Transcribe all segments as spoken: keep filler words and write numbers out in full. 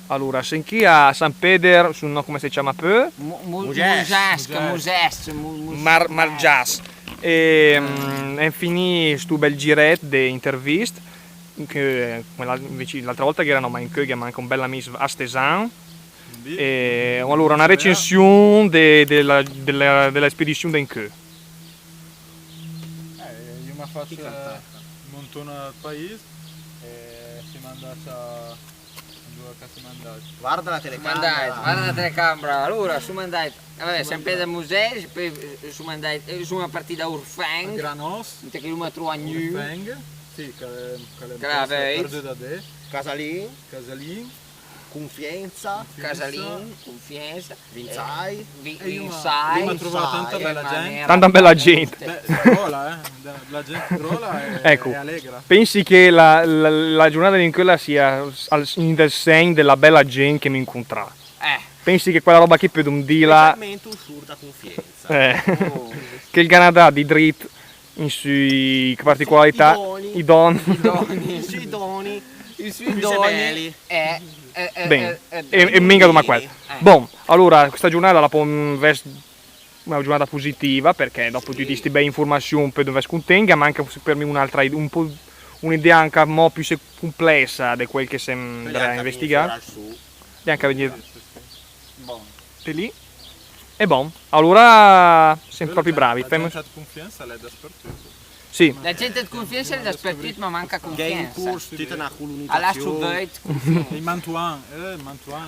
Alura, sem chì a San Peder, sö nò come se ciama pö? Mu-, mu-, Muges. Muges, Muges, Muges, mu-, mu-, Mar-, Margias. E, mm, em finì stu bel girèt de intervist, che, eh, quella, invece, l'altra volta che erano, ma incö, che manca un bel amis astesan. E, alura, una recension de, de la, de la, de la spedision de incö. Eh, io m'ha facc, eh, montona al paese e si mandà a Varda la telecamera. Mandait, varda la telecamera. Alura, su mandait. Eh, vabbè, San Peder Muses, pö, eh, su mandait, eh, su partì da Urfeng. Granos. Inte che l'uma truvà gnü. Urfeng. Sì, che, che l'è perdü da de. Casalin. Casalin. Cunfienza. Casalin, Cunfienza. Vinzai. Eh, Vi-, Vinzai. L'uma truvà tanta bella gent. Tanta bella gent. Beh, grola, eh. La gent grola e, ecco, e allegra. Pensi che la, la, la giornada di quella sia al, in del segn della bella gent che m'incontra. Eh. Pensi che quella roba chì pödum dila? Specialment ü sciur da Cunfienza. Eh. Oh. Che el gh'ha dà di drit in sui, che particolarità? I doni. I doni. I doni. Sui doni. Sui doni. Eh, eh, ben, eh, eh, e, e minga doma quel. Eh. Bon, alura, questa giornada la pò, mm, vess una giornada positiva, perché dopo tüti sti bei informazion pö dovess cuntenga, ma anca per mi un'altra id-, un po' un'idea anca mo piö se-, cumplessa de quel che sem dré a investigà. E anca vegn pö lì. E bon, alura sem propi bravi. La gent de Cunfienza l'è daspertüt. Sì. La gent de Cunfienza l'è daspertüt, ma manca Cunfienza. Gh'è in curs tüta una colonizzazion.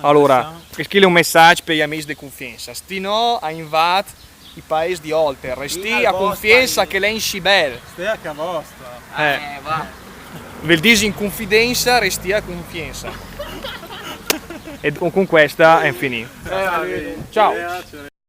Alura, perché scriv un messaggio per gli amici de Cunfienza. Stinò a invat i paes di olter, restì a Cunfienza che l'è inscì bel. Stì a ca vostra. Eh. Eh, va. Ve 'l disi in cunfidenza, restì a Cunfienza. E con, con questa è finì. Eh, va ben. Ciao.